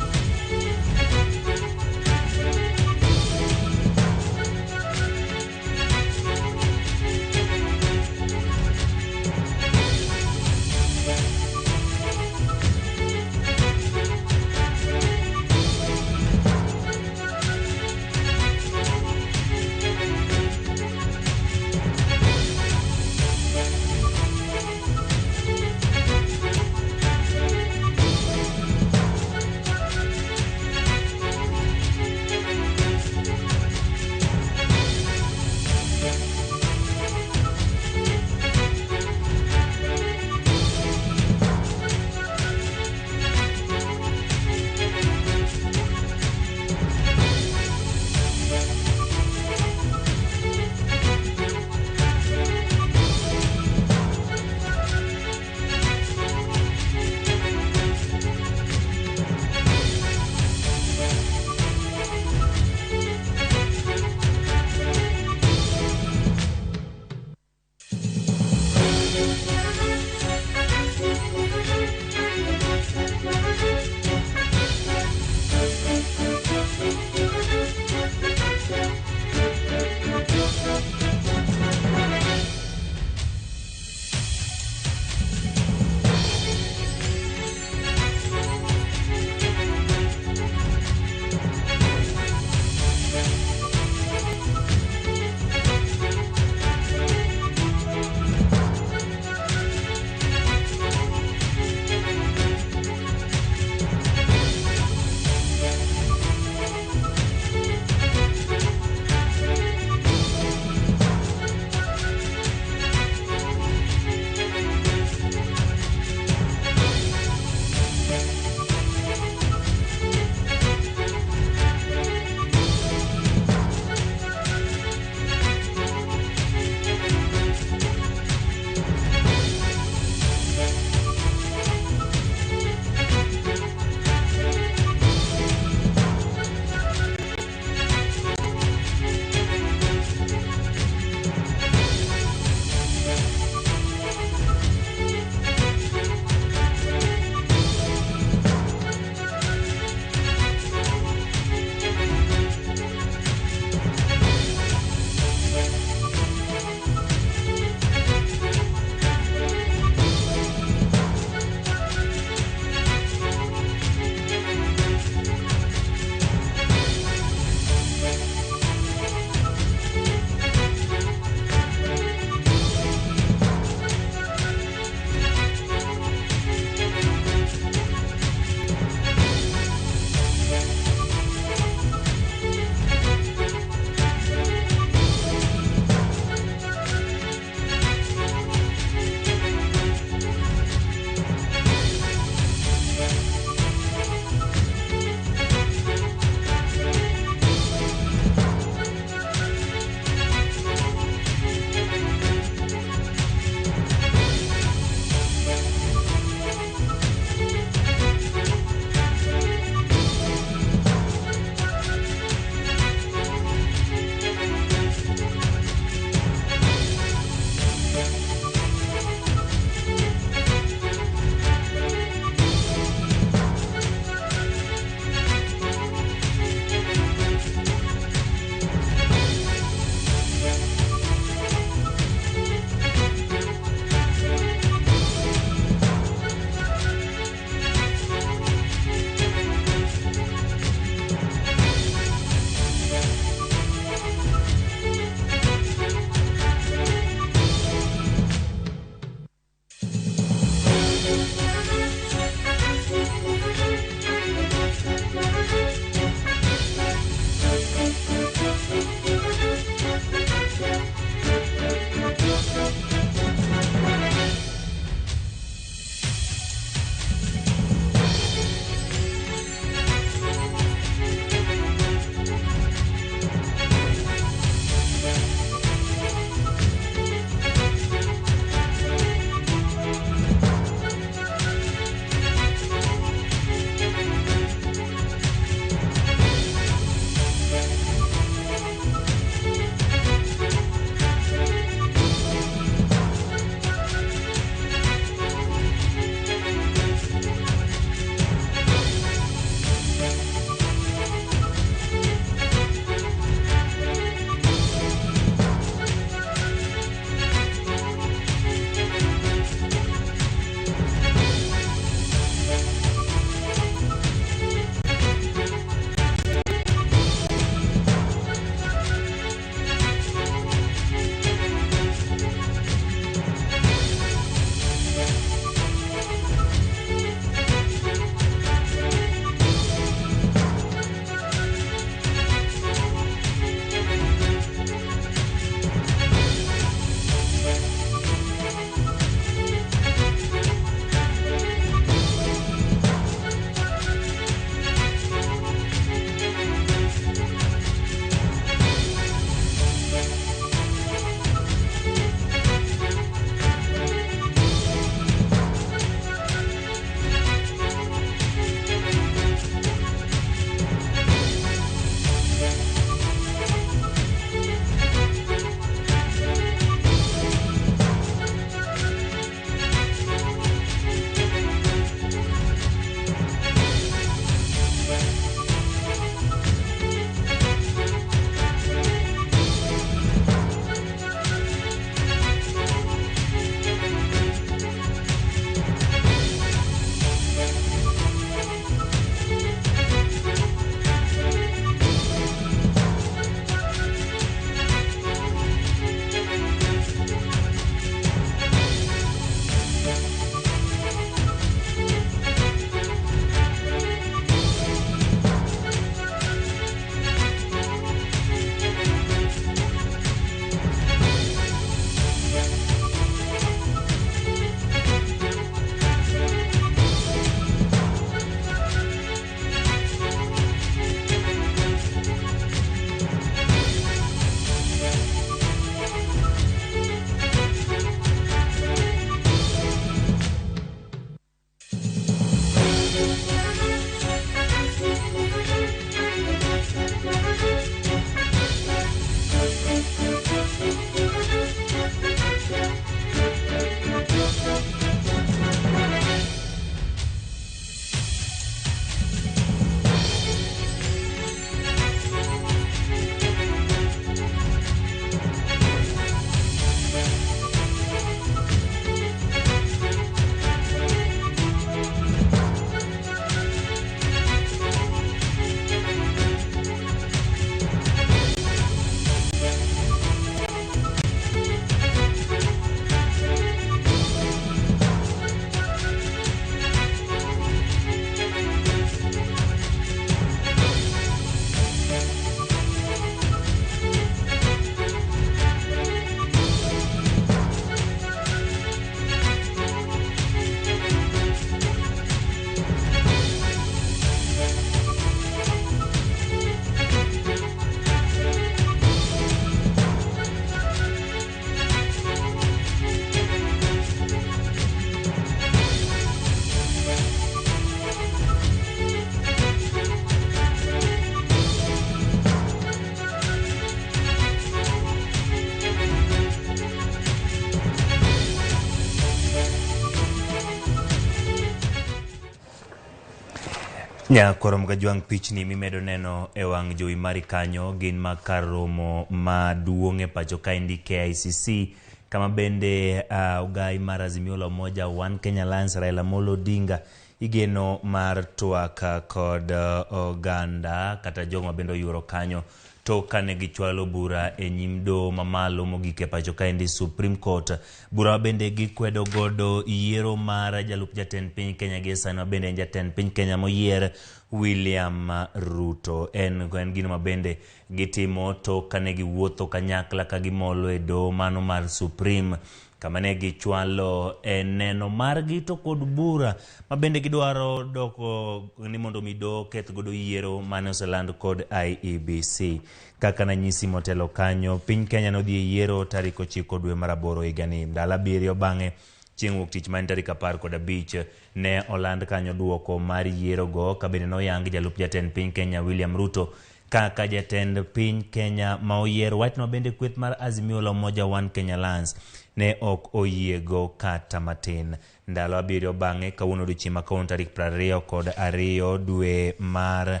Nyakorom Gajwang' pichni mimedo neno e wang' jowi mari kanyo gin mag kar romo maduong' e pacho kaendi KICC kama bende ogai mar Azimio la Umoja One Kenya Alliance Raila Amolo Odinga igeno mar twak kod oganda kata jogo mabende oyuoro kanyo tok kane gichwalo bura e nyim doho mamalo mogik e pacho kaendi Supreme Court. Bura mabende gikwedo godo yiero mar jalup jatend piny Kenya gie sani mabende en jatend piny Kenya moyier William Ruto. En gino mabende gitimo tok kane giwuotho kanyakla ka gimolo e doho mano mar Supreme kama ne gichwalo e neno margi to kod bura mabende gidwaro doko ni mondo mi doho keth godo yiero mane oseland kod IEBC. Kaka nanyisi motelo kanyo, piny Kenya nodhi e yiero tarik 9 dwe mar 8 higani. Ndalo 7 bang'e chieng' wuok tich maen tarik 15 ne oland kanyo duoko mar yiero go kabende noyang jalup jatend piny Kenya William Ruto kaka jatend piny Kenya ma oyier. Wachno bende kweth mar Azimio la Umoja One Kenya Alliance ne ok oyiego kata matin. Ndalo 7 bang'e kawuono odiochieng' ma kawuono tarik 22 dwe mar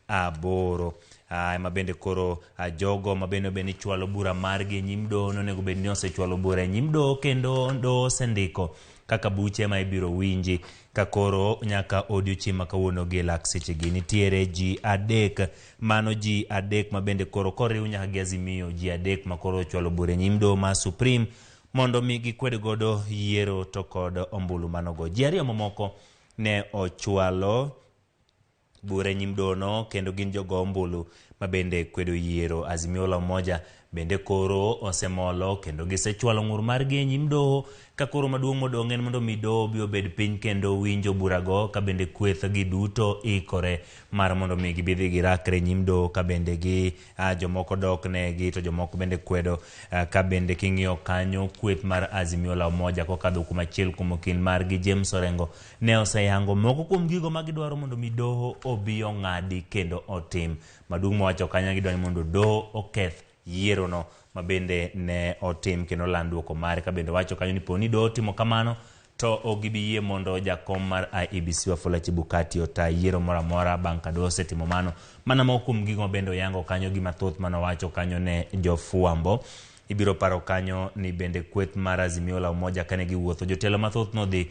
8 ema bende koro jogo mabende bende ichwalo bura margi e nyim doho nonego bed ni osechwalo bura e nyim doho kendo doho osendiko kaka buche ma ibiro winji ka koro nyaka odiochieng' ma kawuono gi lak sechegi. Nitiere ji 3, mano ji 3 mabende koro koriw nyaka gi Azimio, ji 3 ma koro ochwalo bura e nyim doho ma Supreme mondo mi gikwed godo yiero to kod ombulu manogo. Ji 2 mamoko ne ochwalo bura e nyim doho kendo gin jogo ombulu mabende kwedo yiero. Azimio la Umoja bende koro osemolo kendo gisechwalo ng'ur margi e nyim doho ka koro maduong' modong' en mondo mi doho obi obed piny kendo winjo burago ka bende kweth gi duto ikore mar mondo mi gibidhi girakre e nyim doho ka bende gi jomoko dok negi to jomoko bende kwedo ka bende king'iyo kanyo kweth mar Azimio la Umoja kokadho kuom achiel kuom okil margi James Orengo ne oseyango moko kuom gigo ma gidwaro mondo mi doho obi ong'adi kendo otim. Maduong' mowacho kanyo gidwaro ni mondo doho oketh yierono mabende ne otim kendo land duoko mare ka bende wacho kanyo ni poni doho timo kamano to ok gibi yie mondo jakom mar IEBC Wafula Chebukati ota yiero moro amora bang' ka doho osetimo mano. Mana moko kuom gigo mabende oyango kanyo gi mathoth manowacho kanyo ne jofwambo. Ibiro paro kanyo ni bende kweth mar Azimio la Umoja kane giwuotho jotelo mathoth nodhi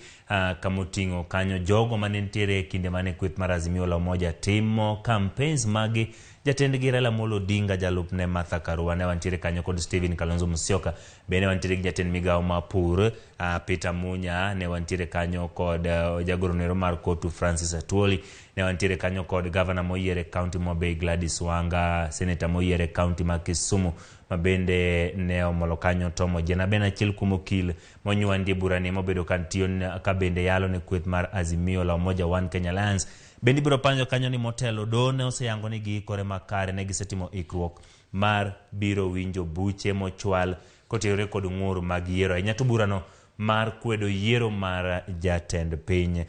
kamoting'o kanyo jogo mane nitiere e kinde mane kweth mar Azimio la Umoja timo campaigns magi. Jatendgi Raila Amolo Odinga, jalupne Martha Karua, ne wantiere kanyo kod Stephen Kalonzo Musyoka, bende wantiere gi jatend migawo mar pur Peter Munya, ne wantiere kanyo kod jagoro nero mar Kotu Francis Atwoli, ne wantiere kanyo kod gavana moyier e kaunti ma Homabay Gladys Wanga, seneta moyier e kaunti ma Kisumu mabende ne omolo kanyo Tom Ojienda, bende achiel kuom okil monywandi e burani mobedo kantiyo ka bende yalo ne kweth mar Azimio la Umoja One Kenya Alliance. Bende ibiro panjo kanyo ni motelo doho ne oseyango ni giikore makare, ne gisetimo ikruok mar biro winjo buche mochwal kotenore kod ng'ur mag yiero ahinya to burano mar kwedo yiero mar jatend piny.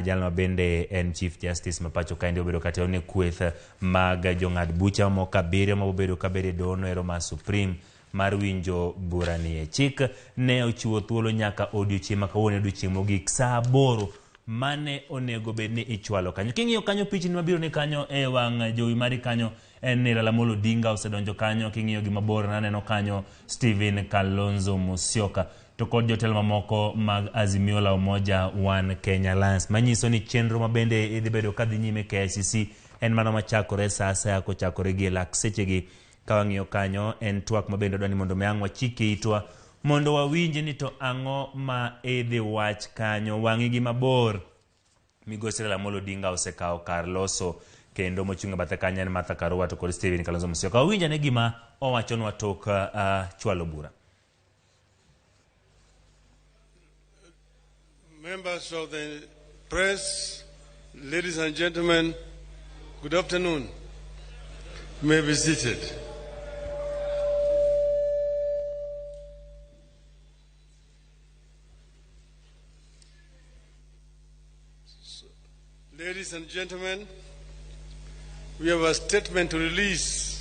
Jalno bende en Chief Justice ma pacho kaendi obedo katelo ne kweth mag jong'ad bucha moko 7 maobedo kabedo e doho noero mar Supreme mar winjo burani. Chik ne ochiwo thuolo nyaka odiochieng' ma kawuono odiochieng' mogik saa 8 mane onego bed ni ichwalo kanyo. King'iyo kanyo pichni mabiro ni kanyo e wang' jowi mari kanyo en ni Raila Amolo Odinga osedonjo kanyo. King'iyo gi mabor naneno kanyo Stephen Kalonzo Musyoka to kod jotelo mamoko mag Azimio la Umoja One Kenya Alliance, manyiso ni chenro mabende idhi bedo kadhi nyime KICC en mano machakore saa asaya kochakore gi e lak sechegi. Ka wang'iyo kanyo en twak mabende odwa ni mondo mi ang' wachike itwa mondo wawinj ni to ang'o ma idhi wach kanyo. Wang'i gi mabor migosi Raila Amolo Odinga osekawo kar loso kendo mochung' e bathe kanyo en Martha Karua to kod Stephen Kalonzo Musyoka. Wawinj ane gima owachonwa tok chwalo bura. Members of the press, ladies and gentlemen, good afternoon. You may be seated. Ladies and gentlemen, we have a statement to release